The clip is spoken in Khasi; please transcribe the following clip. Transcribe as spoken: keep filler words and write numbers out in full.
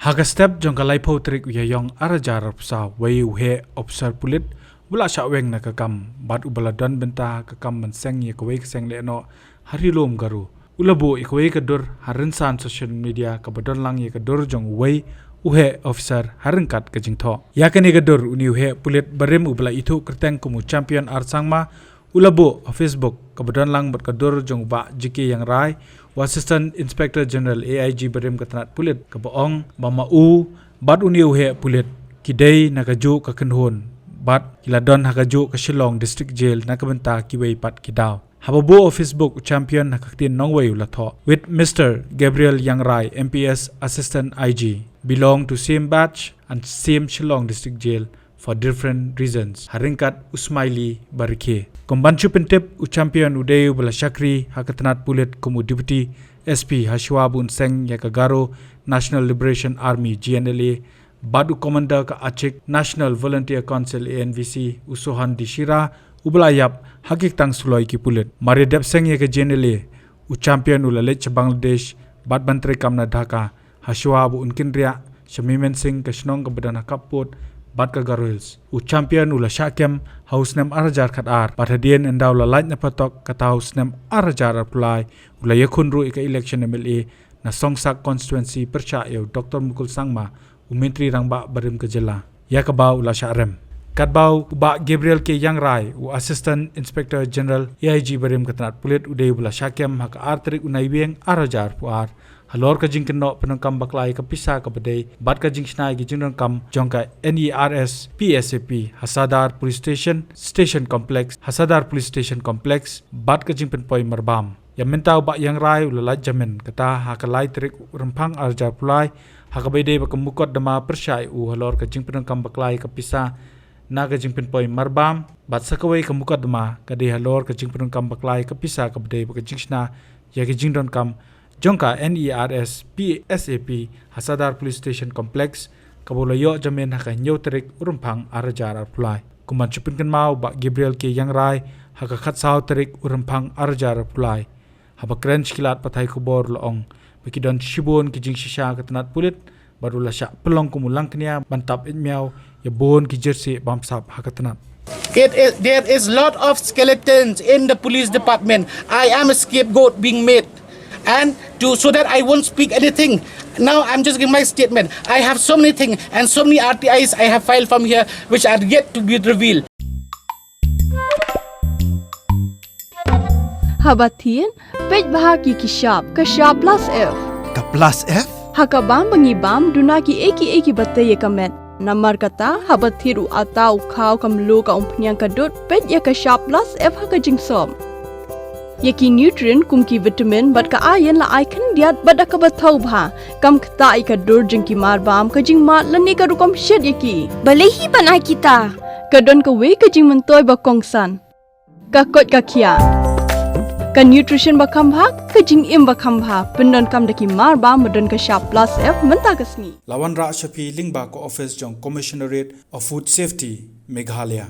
Ha ka step jong ka laiphew tarik u Ïaïong ar hajar arphew saw, wei u heh officer pulit uba la shah weng na ka kam bad uba la don bynta ha ka kam ban seng ïa kawei ka seng lehnoh ha Ri Lum Garo u la buh ïa kawei ka dur ha rynsan social media kaba don lang ïa ka dur jong uwei u heh officer ha ryngkat ka jingthoh. Ïa kane ka dur une u heh pulit barim uba la ithuh kyrteng kum u Champion R Sangma u la buh ha Facebook kaba don lang bad ka dur jong u Bah J K Ïangrai, u Assistant Inspector General A I G barim ka tnat pulit, kaba ong ba ma u bad une u heh pulit ki dei na kajuh ka kynhun bad ki la don ha kajuh ka Shillong District Jail na ka bynta kiwei pat ki daw. Haba buh ha Facebook u Champion ha ka ktien nongwei u la thoh, with Mister Gabriel Ïangrai, M P S Assistant I G, belong to same batch and same Shillong District Jail for different reasons, ha ryngkat u Smiley Barikhe. Kum ban shu pyntip, u Champion u dei uba la shakri ha ka tnat pulit kum u Deputy S P ha shuwa ba un seng ïa ka Garo National Liberation Army, G N L A, bad u Commander ka Achik National Volunteer Council, A N V C, u Sohan D Shira, uba la ïap ha ki ktang suloi ki pulit. Mar ïa dep seng ïa ka G N L A, u Champion u la leit sha Bangladesh bad ban treikam na Dhaka, ha shuwa ba un kynriah sha Mymensingh, ka shnong kaba don ha khappud bad ka Garo Hills. U Champion u la shah kem ha u snem ar hajar khatar bad hadien ynda u la lait na phatok, kata ha u snem ar hajar arphew lai u la ïakhun ruh ïa ka election M L A na Songsak constituency pyrshah ïa u Doctor Mukul Sangma, u Myntri Rangbah barim ka jylla, ïa kaba u la shah rem. Katba u Bah Gabriel K Ïangrai, u Assistant Inspector General A I G barim ka tnat pulit, u dei uba la shah kem ha ka ar tarik u Naiwieng ar hajar arphew ar halor ka jingkynnoh pyndonkam bakla ïa ka pisa kaba dei bad ka jingshna ïa ki jingdonkam jong ka N E R S P S A P ha Sadar Police Station, Station Complex, ha Sadar Police Station Complex bad ka jingpynpoi marbam. Ïa mynta u Bah Ïangrai u la lait jamin, kata ha ka lai tarik u Rymphang ar hajar arphew lai, ha kaba ïadei bad ka mukotduma pyrshah ïa u halor ka jingpyndonkam bakla ïa ka pisa na ka jingpynpoi marbam, bad sa kawei ka mukotduma ka dei halor ka jingpyndonkam bakla ïa ka pisa kaba dei bad ka jingshna ïa ka jingdonkam jong ka N E R S P S A P ha Sadar Police Station Complex, kaba u la ïoh jamin ha ka hynñiew tarik u Rymphang ar hajar arphew lai. Kum ban shu pynkynmaw, u Bah Gabriel K Ïangrai ha ka khatsaw tarik u Rymphang ar hajar arphew lai, haba kren sha ki lad pathai khubor u la ong ba ki don shibun ki jingshisha ha ka tnat pulit bad u la shah pynlong kum u langknia ban tap ïit miaw ïa bun ki jyrsieh bamsap ha ka tnat. It is, there is lot of skeletons in the police department. I am a scapegoat being made. And to, so that I won't speak anything. Now I'm just giving my statement. I have so many things and so many R T Is I have filed from here which are yet to be revealed. Haba thied, peit bha ki ki shap, ka shap plus F. Ka plus F? Ha ka bam ba ngi bam, duna ki ei ki ei kiba tei ïa ka met. Namar kata, haba thied u atta, u khaw, ka mluh, ka umphniang, ka dud, peit ïa ka shap plus F ha ka jingsop. Ïa ki nutrient kum ki vitamin bad ka iron la ai khyndiat bad da kaba thaw bha. Kam ktah ïa ka dur jong ki marbam, ka jingmad lane ka rukom shet ïa ki. Balei hi ban ai kita? Ka don kawei ka jingmyntoi ba kongsan. Ka koit ka khiah. Ka nutrition ba kham bha, ka jingim ba kham bha. Pyndonkam da ki marbam ba don ka shap plus F mynta ka sngi. La wanrah sha phi lyngba ka office jong Commissionerate of Food Safety, Meghalaya.